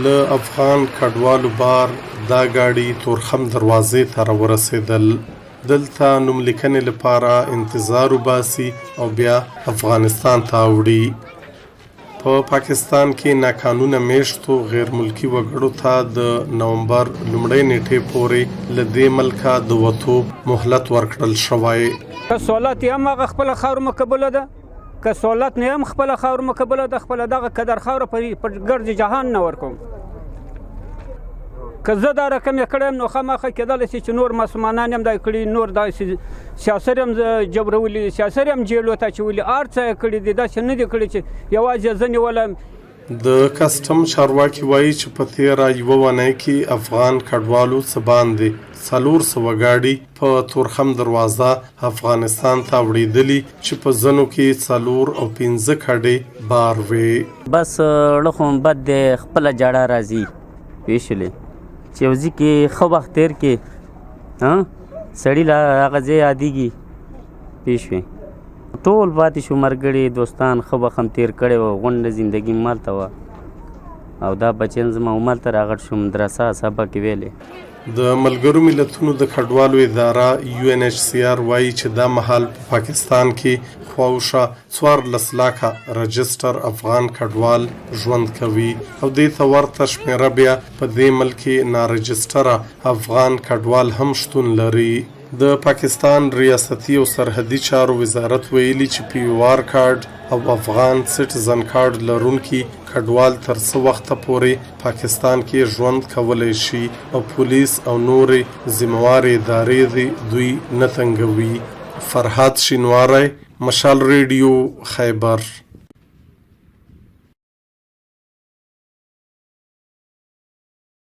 له افغان کډوالو بار دا ګاډي تورخم دروازې ته راورسېدل. دلته نوم لیکنې لپاره انتظار وباسي او بیا افغانستان ته اوړي. په پاکستان کې ناقانونه میشتو غیرملکي وګړو ته د نومبر لومړۍ نیټې پورې له دې ملکه د وتو مهلت ورکړل شوی. که سہولت یې هم هغه خپله خاوره مقبوله ده، که سہولت نه هم خپله خاوره مقبوله ده، خپله دغه قدر خاوره په ګرد جهان نه ورکوم. که زه دا رقم یې کړی یم نو خامخا کېدلی شي چې نور مسلمانان هم دا کړي، نور داسې سیاسر هم جبرولي، سیاسر هم جیلو ته اچولي، هر څه یې کړي دي. داسې نه دي کړي چې یوازې زه نیولم. د کسټم چارواکي وایي چې په تېره یوه اونۍ کې افغان کډوالو څه باندې 400 ګاډي په تورخم دروازه افغانستان ته اوړېدلي چې په ځینو کې 4 او 5 کډې بار وې. بس ړه خو بد دی، خپله جړه راځي پېښلې چې یو ځای کې ښه وخت تېر کې سړي له هغه ځای یادېږي پېښوې. ټول پاتې شو مرګړي دوستان، ښه وخت هم تېر کړی و، غونډه زندګي مالته وه او دا بچیان زما همالته راغټ شو، مدرسه سبق یې ویلې. د ملګرو ملتونو د کډوالو اداره یو این ایچ سي آر وایي چې دا مهال په پاکستان کې خواوشا 14 لاکه رجسټر افغان کډوال ژوند کوي او دې ته ورته شمېره بیا په دې ملک کې نارجسټره افغان کډوال هم شتون لري. د پاکستان ریاستي او سرحدي چارو وزارت ویلي چې پي یو آر کارډ او افغان سټیزن کارډ لرونکي کډوال تر څه وخته پورې پاکستان کې ژوند کولی شي او پولیس او نورې ذمهوارې ادارې دې دوی نه تنګوي. فرهاد شینواری، مشال ریډیو، خیبر.